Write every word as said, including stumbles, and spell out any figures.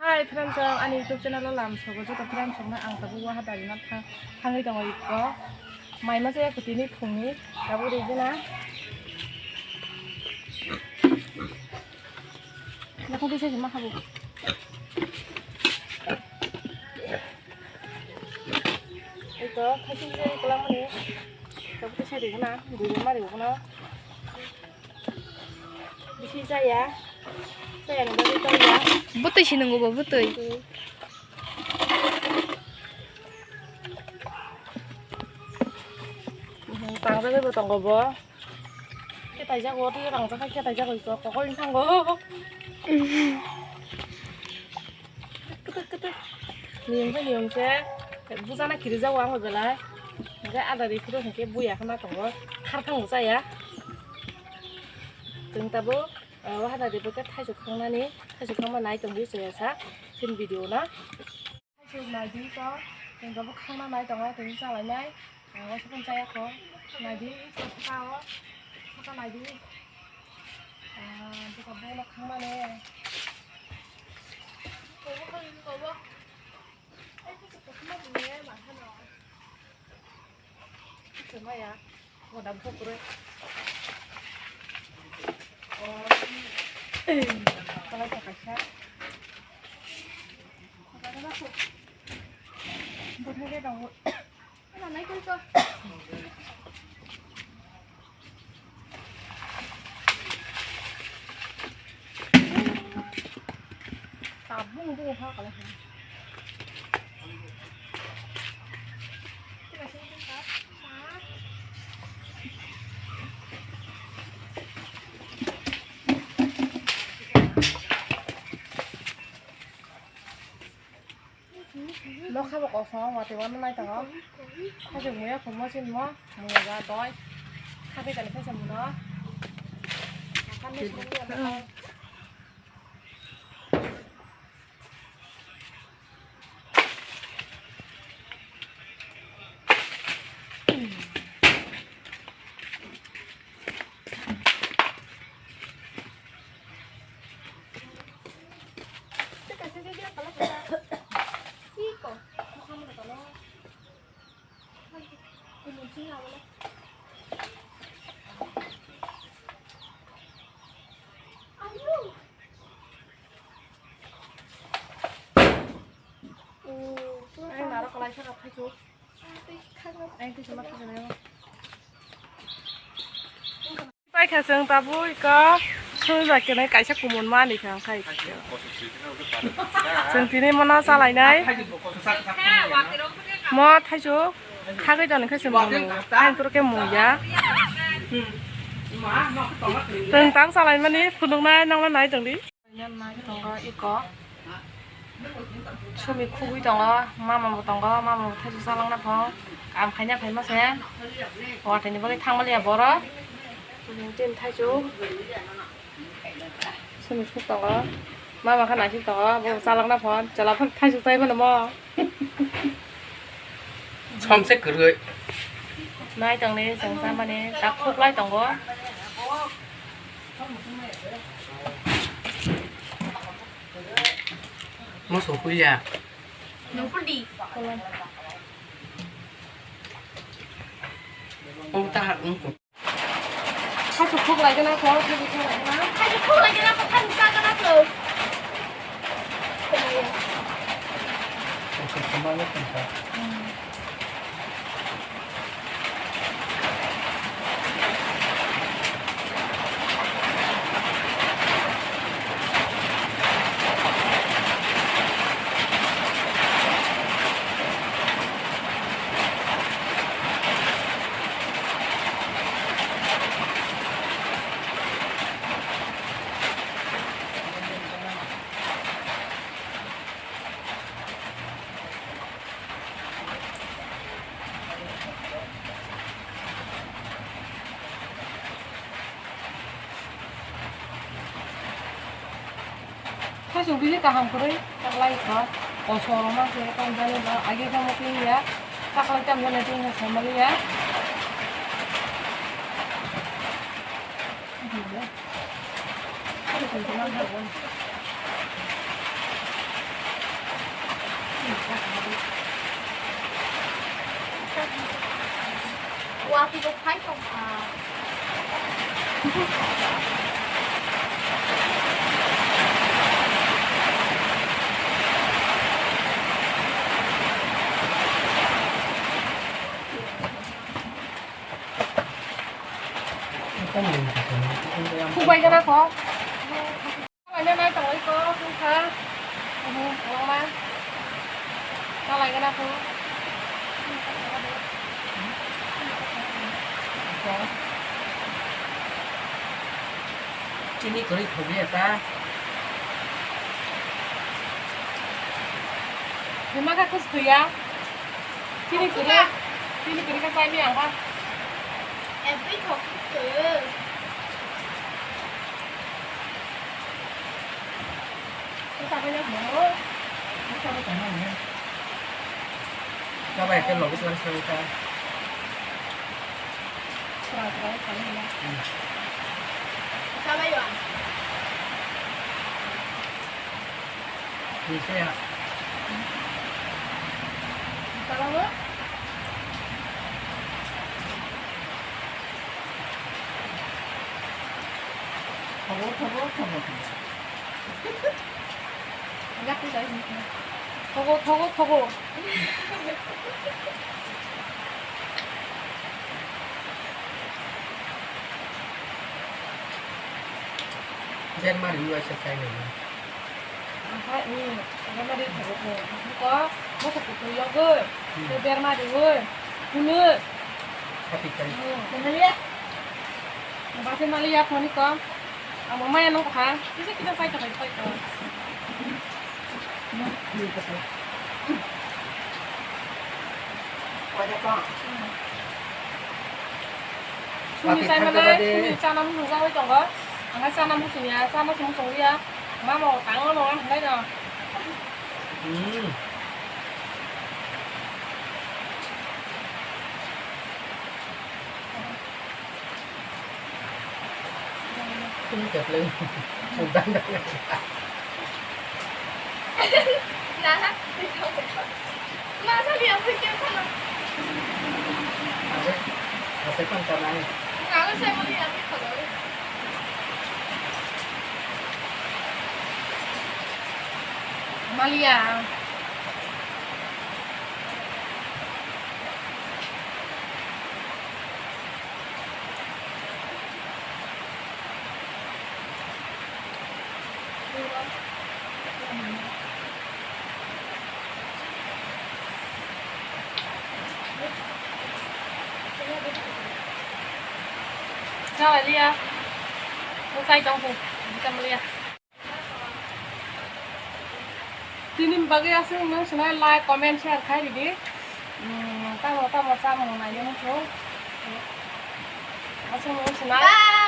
Hi friends, ani YouTube channel o lam sogo joto friends rokno ang tabuk waha darina thang-, thangwi tongo iko. Mai ma chaya kutini phungni tabuk rijina. Yakho kisa sima khabu. Ito, khaising je kelamani. Tabuk kisa rijina, dui mari ukono. Bisi chaya. Chaya ni bagwi tongya. Bwtwi sinungo bo, bwtwi. Tangjagwi bo tongo bo. Khe taijago, tei rang jakha khe taijago iko, kokol ni thango. Kwtwk, kwtwk. Niyom khe niyom se, bujana kirijago ang belai. Hingke ada ri phuru hingke buya khna tongo, kharphang bo chaya. Chwng tabuk, ah, wahada ri bo khe thaichuk khangnani, thaichuk khangma nai tongdi chwngsa, chini video no. Thaichuk nai di to, chwng tabuk khangna nai tongo, tini chalainai. Ang waisa phano chaya kho. Nai di, saka o, saka nai di. Ah, bwkha bono khangmani. Kobo kha, kobo. Ai, kisa kothoma bini, ma khano. Kisa maya, moda bupha kwrwi. Kalai ta kaisa. Bwthai khe tongo. Nokha bo kosong watwi wano nai tongo. Khajak muya khumo sinmo muya ja doi. Khabe kani khaisa muno. Akan ni sumya nokha. Ang naro kalai sa kaphai chu. Ang twi sama twi sama. Pai kha chwng tabuk iko sumui bai kwnwi kaisa kumun mani kha khai. Chwng tini mono chalainai. Mo thaichuk khagwi toni khe chwng munu. Ang turo khe muya. Chwng tang chalaimani phunuknai nangla nai tongdi. Nai tongo iko. Sumi khugwi tongo, mama bo tongo, mama bo thaichuk chalangna phano. Kam khaina phaima se. Wathaini bagwi thangmaliya borok. Tin thaichuk. Sumi khuk tongo. Mama khe naising tongo, bo chalangna phano. Chwla phano thaichuk chai mano mo. Somse kwrwi. Nai tongni chwng chamani tak khuklai tongo. Moso huya. Nungkudi. Ong tahar nungkudi. Khaisu khuklai gana kho, khaisu khuklai gana. Khaisu khuklai gana kho, khaisu khuklai gana kho. Khaisu bini kaham kwrwi taklai kha. Koso rwma se tong jani ba age khe mo tin ya. Taklai tam jani tin ya samali ya. Kubai kana ko? Nai nai tongwi ko, wngkha. Oho, kwbangma. Nalai gana kho. Chini kwrwi thokliya ta. Hima kha kuch thuya. Chini kwrwi, chini kwrwi kha chai maya kha. Ebwi thok thuya. Sabai khe logi slang slang kha. Sabai ya. Ni se ya. Sabai. Thogo, thogo, thogo, thogo. Thogo, thogo, thogo. Jen mari uaisa sai nai. Aha, hmm, jen mari thogo, thogo. Ko, masa kutu yogo. Hmm. Jen mari oi. Kunu. Happy kai. Hmm. Jen mari ya. Basi mali ya, phone ko. Amo maya nung kha. Kisa kisa sai ta kai sai ta. Sumi sai mana, sumi chana muchung jagwi tongo. Ang chana muchung ya, chana sung sung ya. Mamo tangma mo ang nai no. Hmm. Ini kapleng. Udang dah. Nah, nah, saya lihat video sana. Apa? Apa kan tanah? Nah, saya mau lihat itu. Amalia. Chalailiya. Bukai tongkhu. Bukai maliya. Tini bagwi aswk nung swnai like, comment, share khai ridi. Hmm, tamo tamo chamung nainwi nukho. Aswk nung swnai.